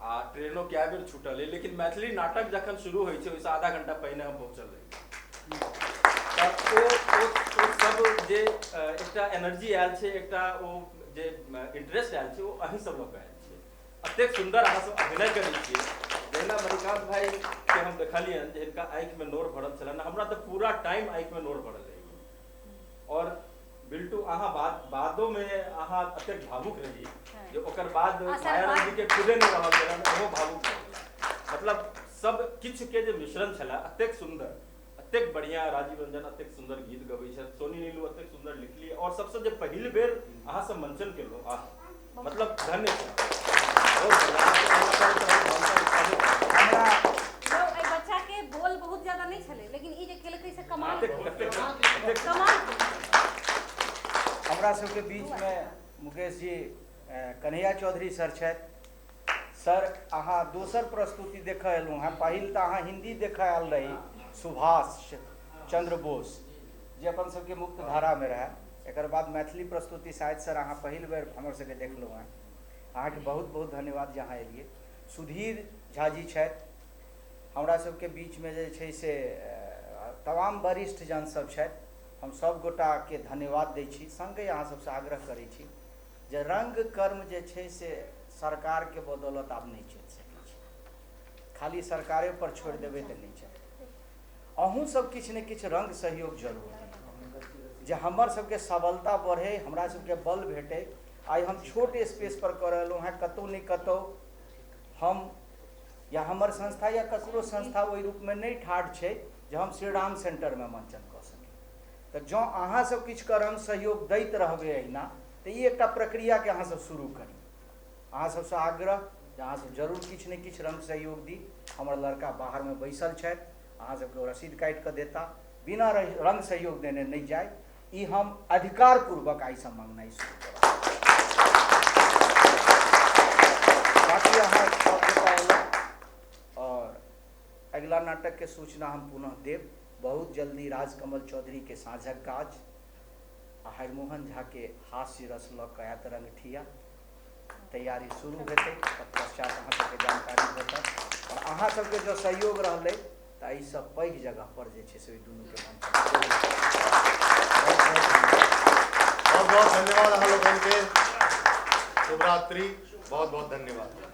आ ट्रेनो कए बेर छूटल अइ, लेकिन मैथिली नाटक जखन शुरू होइ छै ओहिसँ आधा घंटा पहिने हम पहुँचल रही। तऽ ओ ओ ओ सब जे एकटा एनर्जी आयल छै, एकटा ओ जे इंटरेस्ट आयल छै, ओ अहीं सब लऽ कऽ आयल छै। एतेक सुन्दर अहाँ सब अभिनय करै छियै। जहिना मणिकांत भाई के हम देखलियनि जे हिनका आँखिमे नोर भरल छलनि, हमरा तऽ पूरा टाइम आँखिमे नोर भरल रहै। और बिल्टू अहाँ बादोमे अहाँ एतेक भावुक रही जे ओकर बाद असर मायानंद जी के खुदे नहि रहल गेलनि, ओहो भावुक भऽ गेला। मतलब सब किछु के जे मिश्रण छलै एतेक सुन्दर, एतेक बढ़िया। राजीव रंजन एतेक सुन्दर गीत गबै छथि, सोनी नीलू एतेक सुन्दर लिखली, और सबसँ जे पहिल बेर अहाँ सब मंचन केलहुँ, आह मतलब धन्य छै। बहुत बढ़िया। हमरा यौ, एहि बच्चा के बोल बहुत ज्यादा नहीं छलै, लेकिन ई जे केलकै से कमाल कतेक कतेक कतेक कमाल केलकै। हमरा सबके बीचमे मुकेश जी कन्हैया चौधरी सर छथि। सर अहाँ दोसर प्रस्तुति देखऽ एलहुँ हेँ, पहिल तऽ अहाँ हिंदी देखऽ आयल रही सुभाष चंद्र बोस जे अपन सबके मुक्त धारामे रहए, एकर बाद मैथिली प्रस्तुति शायद सर अहाँ पहिल बेर हमर सबके देखलहुँ हेँ। अहाँके बहुत बहुत धन्यवाद जे अहाँ एलियै। सुधीर झा जी छथि हमरा सबके बीचमे, जे छै से तमाम वरिष्ठ जन सब छथि। हम सब गोटाके धन्यवाद दै छी, सङ्गे अहाँ सबसँ आग्रह करै छी जे रंग कर्म जे छै से सरकारके बदौलत आब नहि चलि सकै छै, खाली सरकारे पर छोड़ि देबै तऽ नहि चलतै। अहूँ सब किछु ने किछु रंग सहयोग जरूर दियौ जे हमर सबके सबलता बढ़े, हमरा सबके बल भेटै। आइ हम छोट स्पेस पर कऽ रहलहुँ हेँ, कतहु ने कतहु हम या हमर संस्था या ककरो संस्था ओहि रूपमे नहि ठाढ़ छै जे हम श्रीराम सेंटरमे मंचन कऽ सकी। तऽ जँ अहाँ सब किछु कऽ रंग सहयोग दैत रहबै अहिना तऽ ई एकटा प्रक्रियाके अहाँ सब शुरू करी। अहाँ सबसँ आग्रह जे अहाँ सब जरूर किछु ने किछु रंग सहयोग दी। हमर लड़का बाहरमे बैसल छथि, अहाँ सबके ओ रसीद काटि कऽ देता, बिना रंग सहयोग देने नहि जाय, ई हम अधिकारपूर्वक आइसँ मांगनाइ शुरू करब। बाकी अहाँ सब गोटा अयलहुँ और अगिला नाटक के सूचना हम पुनः देब बहुत जल्दी। राजकमल चौधरी के साँझक गाछ हरिमोहन झाके हास्य रस लऽ कऽ आयत रंगठिया। तैयारी शुरू हेतै, तत्पश्चात अहाँ सबके जानकारी भेटत। आओर अहाँ सबके जँ सहयोग रहलै तऽ एहिसँ पैघ जगह पर जे छै से ओहि दुनूके मंचन। बहुत बहुत धन्यवाद अहाँ लोगन के। शुभरात्रि, बहुत बहुत धन्यवाद।